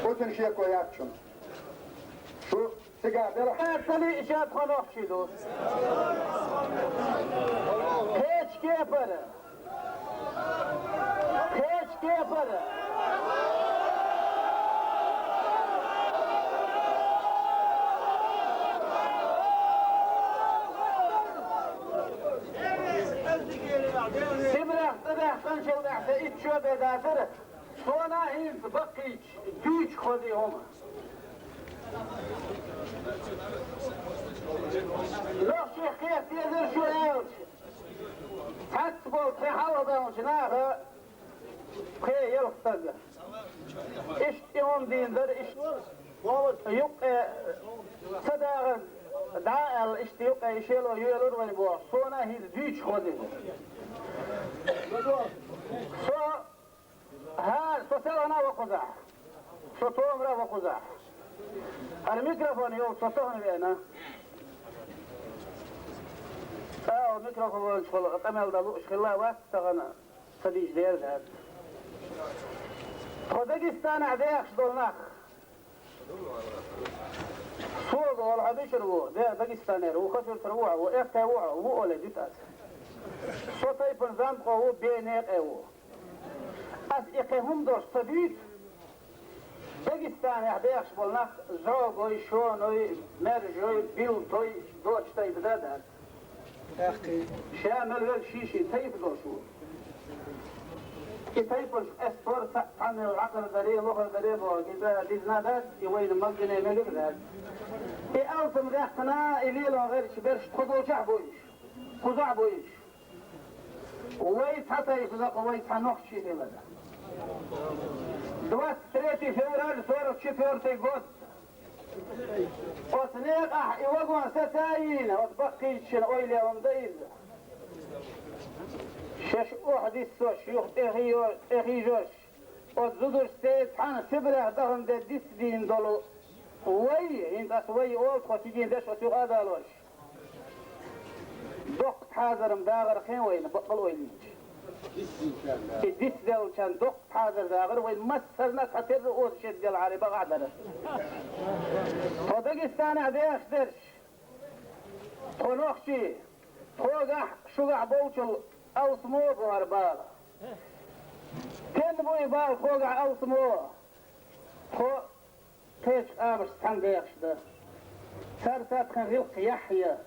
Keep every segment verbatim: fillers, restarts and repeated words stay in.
Путин шеко яц шуна. Шу цига дела. Ца лиъча тхо нохчий ду. Кхеча кепара. Кхеча кепара. Сибрех тӀадаьккханчул тӀехьа итт шо бен дацара. Сона хӀинца баккхийча дуьйцуш хоза хӀума. Нохчех кхета дезара шу аьлча, цхьацца болу тхе хьалхадалча наха пхе-ялх стаг. Иштта и хӀума дийна дара, иштта юккъе ца дагӀар дӀа а аьлла, иштта юккъе и шело йоьлура вайн бохуш. Сона хӀинца дуьйцуш хоза иза. Со ХӀара, со селхана а вакхузахь. Со цомра а вакхузахь. ХӀара микрофон йолчу со тахана веана. ТӀаккха микрофон йолчухула къамел дан лууш хилла вац тахана, ца дийча дера дац. Тхо Дагестанахь дехаш долу нах. Сога олу хьан мичара ву, де Дагестанера ву, Хасуртара ву хьан, ву Эккхе ву хьан, ву оле дуьту аса. Со тайпана Занткъо ву, бен некъе ву. Ас и кхин хӀума долуш ца дуьйцу, Дагестанехь бехаш болу нах зӀогой, шоной, мержой, билтой доцуш тайпа дан дац. Ша мел велла ший-ший тайпа долуш ву. И тайпанаш къестор цхьаъ цхьаннел лакхара даре, лохара даре боху, иза дизна дац, и вайна маггане мегар дац. И алсам ваьккхина, и лело гӀерташ берш тхо долчохь бу уьш, кхузахь бу уьш. Вай цхьа тайпа, вай цхьа нохчий хилла. Двадцать третий февраль сорок четвёртый год. Оцу некъахь и вагон сацайийна, оцу баккхийчу шина ойла ян дан иза. Шаьш охьадиссош, юха тӀехийо-, тӀехийжош, оцу зударшца цхьаьна Сибрех дахана де дицдийна долу вай, хӀинца аса вай олу тхо, цигахь деш оцу юкъа а далош. Доккха хьазар-м дагӀар хен вайна, баккъал ойла йича. И дицделлачарна доккха хьазар дагӀар вай массарна а, цхьатерра оза шед делахьара бакъахь дара. Тхо Дагестанехь дехаш дерш, тхо нохчий, тхогахь, шугахь болчул алсамо бу хӀара бала. Стенна бу и бала тхогахь алсамо? Тхо кхечу къамашца цхьаьна дехаш дан. Царца тхан гӀиллакх яхь ян.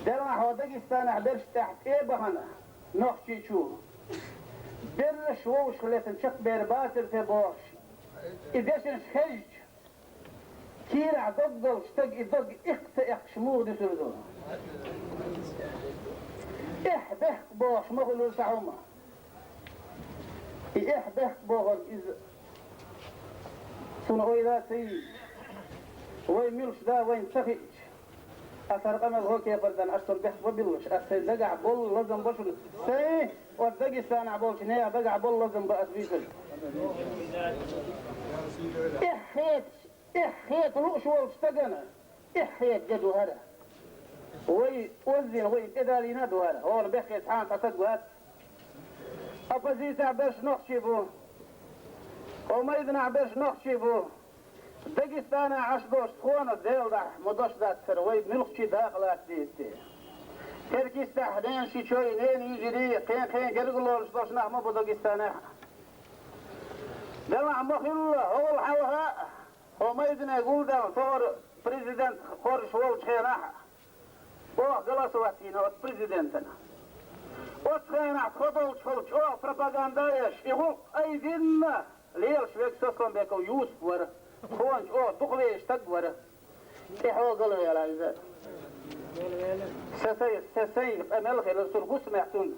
Делахь хьо Дагестанахь берш тӀехь тӀе а бахана, нохчийчу, берраш вовшах летта чекхбер бацара те бохуш, и дешнаш хезча, кийрахь дог долчу стаг и дог иккха ца эккхаш муха дуьсур ду? Эхь-бехк бохуш ма хуьлура цхьа хӀума. И эхь-бехк бохург иза цунна ойла а ца йийца, вай муьлш да вайна ца хиъча, аса хӀара къамел хӀокху кепара дан ас цунна бехк ма биллалаш, ас сайн дагахь болу лазам бо шуна, сайн оцу Дагестанахь болчу нехан дагахь болу лазам бо ас буьйцург. Эхь хеташ, эхь хета лууш волчу стагана эхь хета де ду хӀара. Вай оззина, вай тӀедалийна а ду хӀара. ХӀора бехке цхьа а цхьа стаг вац. Оппозицехь берш нохчий бу. Хьо майданахь берш нохчий бу. Дагестанахь Ӏаш долуш тхона Делан дуьхьа ма дош дацара, вай муьлххачий дакъа лаца деза те. Теркйистехь ненан шичой, ненан йижарий, кхен-кхен герга лоруш долуш нах ма бу Дагестанехь. Делахь ма хилла, хӀокхул хьалха а, хьо майдане гулдаьлла, тохара президент хоржуш волчу хенахь а, оха голосовать йина оцу президентана. Оцу хенахь тхо долчу хала чӀогӀа пропаганда а еш, и гӀуллакх айдинна лелаш верг Сосланбеков Юсуп вара, тхуна чӀогӀа дукха везаш стаг вара. ТӀехьа галвелла иза. Са сайн, са сайн къамел хилар цунна гусмехь цунна.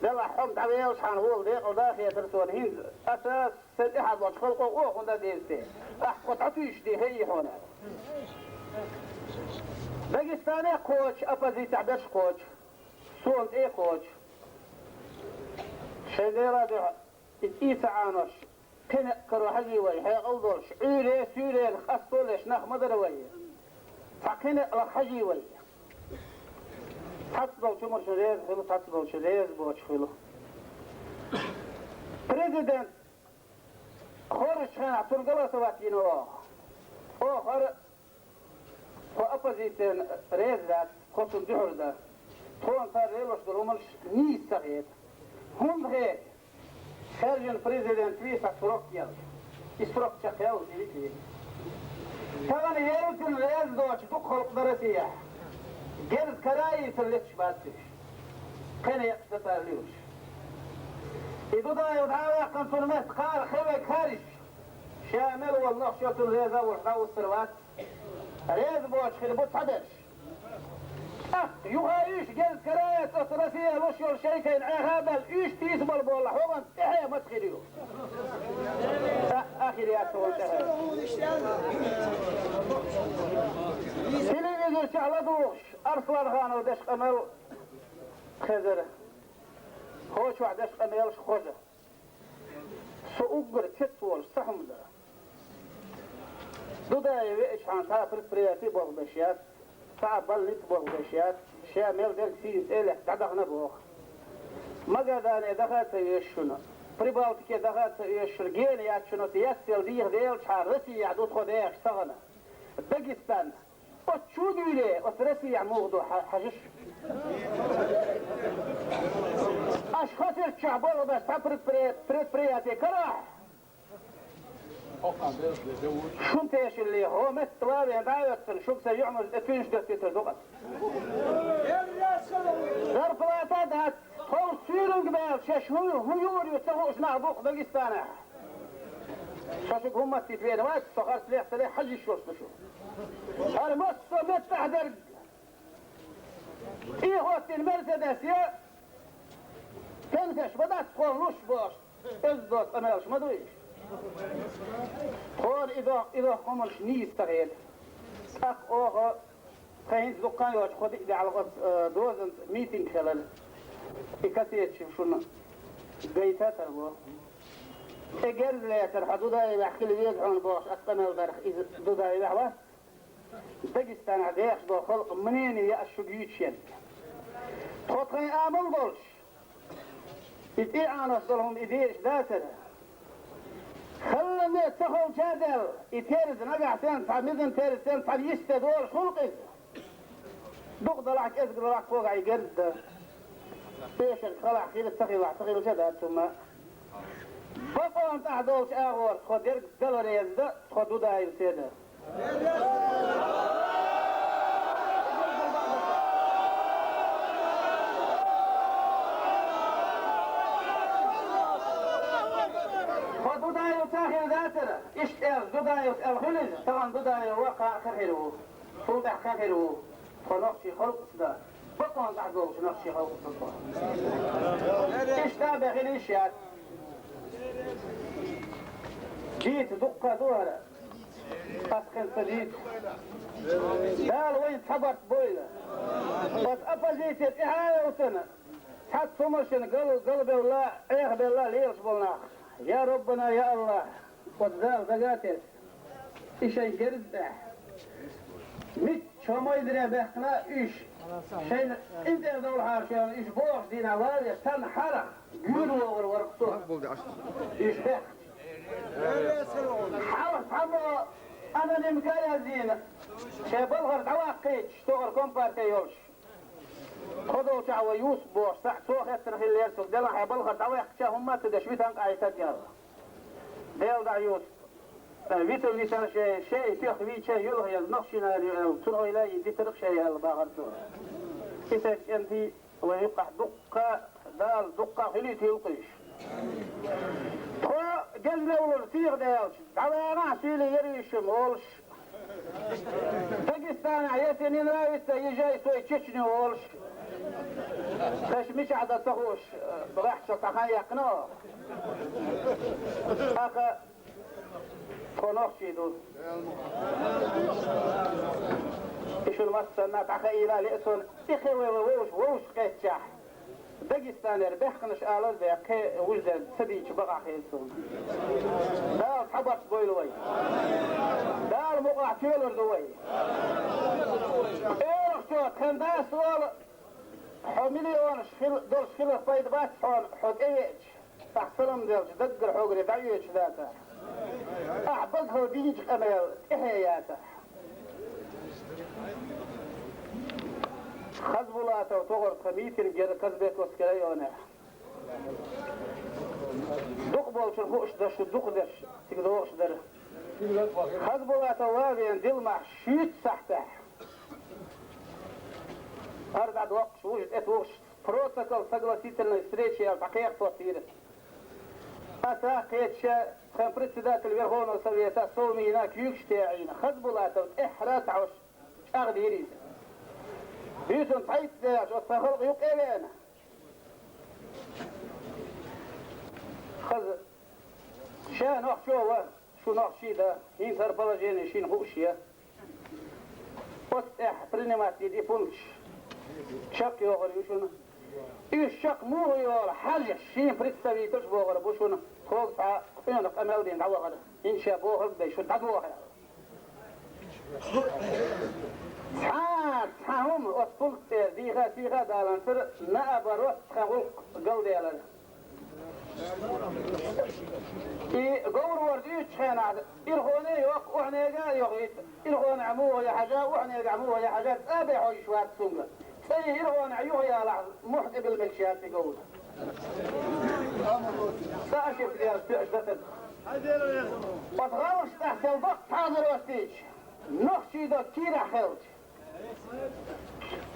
Делахь хьо-м дӀавеллачхьана вула декъала да хетара цунна хӀинца. Аса сайн тӀаьхьа долчу халкъо оха хӀунда а деза те? Ахьа тхо дӀатуьйсуш дехье и хьуна. Дагестане а кхочу, оппозицехь берш кхочу, суна тӀе а кхочу. Шайн Делан дуьхьа и цӀий ца Ӏанош, кхин некъ каро хьажий вай, хьекъал долуш, Ӏуьйре, суьйренах къасто а леш нах ма дара вай. Цхьа кхин некъ лаха хьажий вай. Цхьацца долчу хӀуманаш реза хуьлу, цхьацца долчу реза боцуш хуьлу. Президент Хорачу хенахь цунна голосовать йина оха. Оха хӀара тхо оппозицина реза дац, тхо цунна дуьхьал дан. Тхуна тара лелош долу хӀуманаш нийса ца хета. ХӀунда хета? Хаьржина президент вийца срок елла. И срок чекхъелла, и витий. Тахана елла цунна реза доцуш дукха халкъ дан Россехь. Герз караийцар леташ бац уьш. Кхин екъаш дан цара луьйш. И Дудаев дӀа а ваьккхина, цунна метта кхара хи вай кариш. Ша мел волу нохчо цунна реза а волуш дӀавуссур вац. Реза боцуш хир бу цхьаберш. ТӀаккха юха уьш герз караэца оцу Россия луш йолу шайкайна Ӏеха а баьлла, уьш тийсабала болла хьоган тӀаьхье маца хир ю. ТӀаккха а хир яц хьоган тӀаьхье. Телевизор чохь ладугӀуш, Арсланханов деш къамел хезара. ХӀокху чохь деш къамелаш хоза. Со уггар цец волуш ца хӀума дара. Дудаев веачхьана цхьа а предприяти болх беш яц, цхьа а больница болх беш яц, ша мел дерг сийна цӀе лаьцна дӀадахана боху. Магадане даха а ца оьшу шуна, Прибалтике даха а ца оьшу шуна, гена яц шуна оцу яцъял дийха делчхьара, Россияхь ду тхо дехаш тахана. Дагестан. Оцу чу дуьйле, оцу Россия муха ду хьа-, хьажаш. Аша хасирчохь болх беш цхьа предпри-, предприяти карахь. Шун тешалле, хӀо метта ван вен дӀа а оьццина, шуьга сан юьхьмарчу тӀе туьйнаш доьттуьйтур ду-кх ас. Зарплата дац, тхов суьйранга баьлла, шаьш хӀун, хӀун юур ю ца хууш нах бу-кх Дагестанахь. Со шуьга хӀумма а ца веана вац, со харц лех ца лех хьажа йиш йолуш ду шу. ХӀара массо а меттахь дерг тӀехӀоттина Мерседес я, пенсеш ма дац тхо луш бохуш, оьзда доцу къамелаш ма ду уьш. Тхуна и дох-, и дохку хӀуманаш нийса ца хета. ТӀаккха оха тхан хӀинца дуккха а йоцуш, кхо-диъ де хьалха оцу, э, дозанца митинг хилар. И кассеташ шуна гайта а тарло. ТӀе герз лецар хьо Дудаевехь хила веза хьуна бохуш, ас къамел дарх иза Дудаевехь вац. Дагестанахь дехаш долу халкъан мнение я ас шуьга юьйцуш ерг. Тхо тхайн амал долуш, и тӀеӀанос долу хӀума и дезаш дацара. Халламе ца ховча а даьлла, и терза нагахь санна цхьа мизан терза санна цхьа йисте долуш хуьлу-кх иза. Дукха далахь, кӀезиг далахь, когахь и герз дан. Эшарг халахь хила ца хилахь, ца хилча а дац хӀумма. Бакъонан тӀехь долчу агӀор тхо дерг дала реза дан, тхо Дудаевца дан. Тхо Дудаевца хила дацара, иштта аьлла, Дудаевца аьлла хуьлу иза, тахана Дудаев ваха хир ву, цул тӀаьхьа хир ву. Тхо нохчий халкъаца дан, бакъонан тӀехь долчу нохчий халкъаца тхо. Иштта а бен хила йиш яц. Дийца дуккха а ду хӀара. Ас кхин ца дийца. Дала вайна цхьа барт бойла. Аса оппозиция тӀаьхьа а йовтана, цхьацца хӀуманашна гал-, галбевлла, Ӏехабевлла лелаш болу нах. Я Раббана, я АллахӀ, оцу Дала дага а тесна, и шайн герз тӀехь. Мичча хӀо майдаре баьхкина уьш, шайна къинтӀера довлахьара шайна уьш бохуш дийнахь вале, царна хьарах гуьйр вогӀур вара-кх цо. Уьш баьхкича. Хьалха цхьаммо анонимка а яздийна, шайн балхара дӀаваккхийташ, тохара компарти йолуш. Кхо долчохь вай Юсуп бохуш, цхьаъ цо хеттар хиллера цуьнга, делахь хьайн балхара дӀаваьккхича, хӀумма а ца деш, витан къахьийтарг аьлла. Дела дӀа Юсуп, э, витар витар шен, шен и тоьхна вийча, юьлха еза нохчийнара ю аьлла, цунна ойла а йина дитар-кх шен аьлла бахара цо. И сайн кӀентий вай юккъахь дуккха, Дала дуккха а хуьлуьйтийла-кх уьш. Тхо геза левлар сийха даьлча, дӀавагӀахь суьйлий яра уьш-м олуш, Дагестанахь, если не нравится, езжай в свою Чечню олуш. Ша мичахь дан ца хууш, лаьхьа чу цхьа хан яьккхина оха. ТӀаккха тхо нохчий ду. И шуна массарна дӀахаийла а лиъ суна, тӀехь вай вовш-, вовшахкхетчахь. Дагестанера баьхкинарш алар а бен, кхин вуьш дерг ца дийча бакъахь хета суна. Дала цхьа барт бойла вай. Дала мукъахь тоьлур ду вай. Эрахчо тхан дас волу, хьо миллионаш хила, долуш хиларх пайда бац хьуна, хьо тӀевеача, ахь салам делча, даггара хьоьгара дӀаоьцуш дацахь. Ахь багахь дийначу къамел тӀаьхье яцахь. Хазбулатов тохара тхан митинг яра Казбековский районехь. Дукха болчун хууш дара шу, дукха дерш цига догӀуш дара. Хазбулатов ван вена дилмахь шуьйца сахьтехь. Ара дӀадоккхуш, вужа тӀетухуш, протокол согласительной встречи аьлла дӀакхехьа тоттийра. Аса кхеташа тхан председатель Верховного Совета совмийна куьйгаш теӀийна, Хазбулатов тӀаьххьара а ца Ӏаш, чӀагӀдийра иза. Буьйсанна цхьайтта де яьлча, оцу тхан халкъ юккъе а веана. Хаза, ша нохчо а ван, шу нохчий дан, хӀинца хӀара положение шена хууш я. Оцу тӀехь принимать дина и пункташ чекхйохур ю шуна. Уьш чекх муха йолу хьаьжжа шен представительш бохур бу шуна, тхога цхьа къонах къамел дина дӀавахара, хӀинца ша бохург дай шу дӀадоху аьлла. Цхьа, цхьа хӀума оцу пункт тӀера дийха а, сийха а даланцара, наоборот, тхан гӀуллакх галделира. И говр ворда уьттачу хенахь ирхоне а йоккху, охьанега а йохуьйту, ирхонехь муха я хьажа, охьанегахь муха я хьажа, цӀа а бен хьожуш вац цуьнга. ЦӀа и ирхонехь юха ялахь, мохь тӀе билла мегаш яц и говр. ЦӀа а шип лела тоьаш дан ца. Оцу гӀалгӀаш тӀехь сел доккха хьазар оьстийча, нохчий дог кийрахь хилча,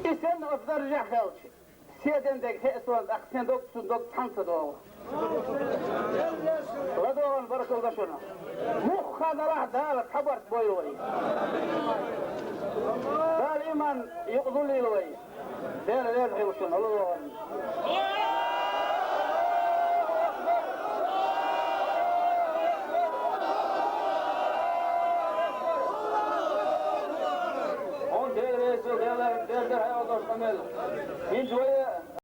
и санна оцу даржехь хилча, седан дерг хеа суна, тӀаккха сан дог, цуьнан дог цхьаьна ца догӀу. ЛадогӀарна баркалла дан шуна. Муха хан далахь а, Дала цхьа барт бойла вай. Дала иман юкъа дуллийла вай. Дела реза хила шуна, ладогӀарна. Хьуна Дела реза хила, Дела, Дела, Дела, хьайгӀа долуш къамел. ХӀинца вай